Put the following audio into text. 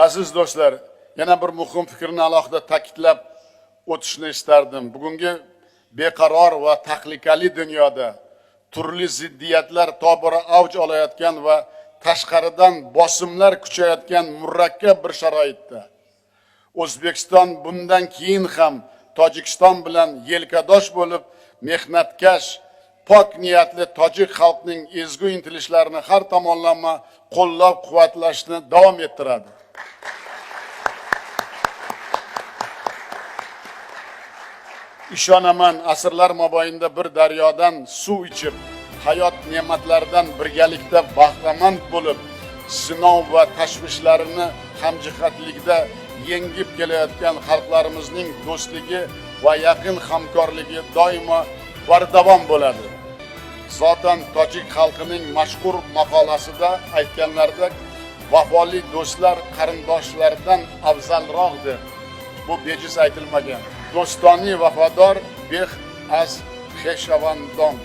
Aziz do'stlar, yana bir muhim fikrni alohida ta'kidlab o'tishni istardim. Bugungi beqaror va tahlikali dunyoda turli ziddiyatlar tobora avj olayotgan va tashqaridan bosimlar kuchayotgan murakkab bir sharoitda O'zbekiston bundan keyin ham Tojikiston bilan yelkadosh bo'lib, mehnatkash, pok niyatli tojik xalqining ezgu intilishlarini har tomonlama qo'llab-quvvatlashni davom ettiradi. Ishonaman, asrlar mobaynida bir daryodan suv ichib, hayot ne'matlaridan birgalikda bahramand bo'lib, sinov va tashvishlarini hamjihatlikda yengib kelayotgan xalqlarimizning do'stligi va yaqin hamkorligi doimo bardavom bo'ladi. Zotan tojik xalqining mashhur maqolasida aytganlaridek, vafoli do'stlar qarindoshlardan afzalroq deb. Bu bejiz aytilmagan. Do'stoni vafodor beh az xeshavandon.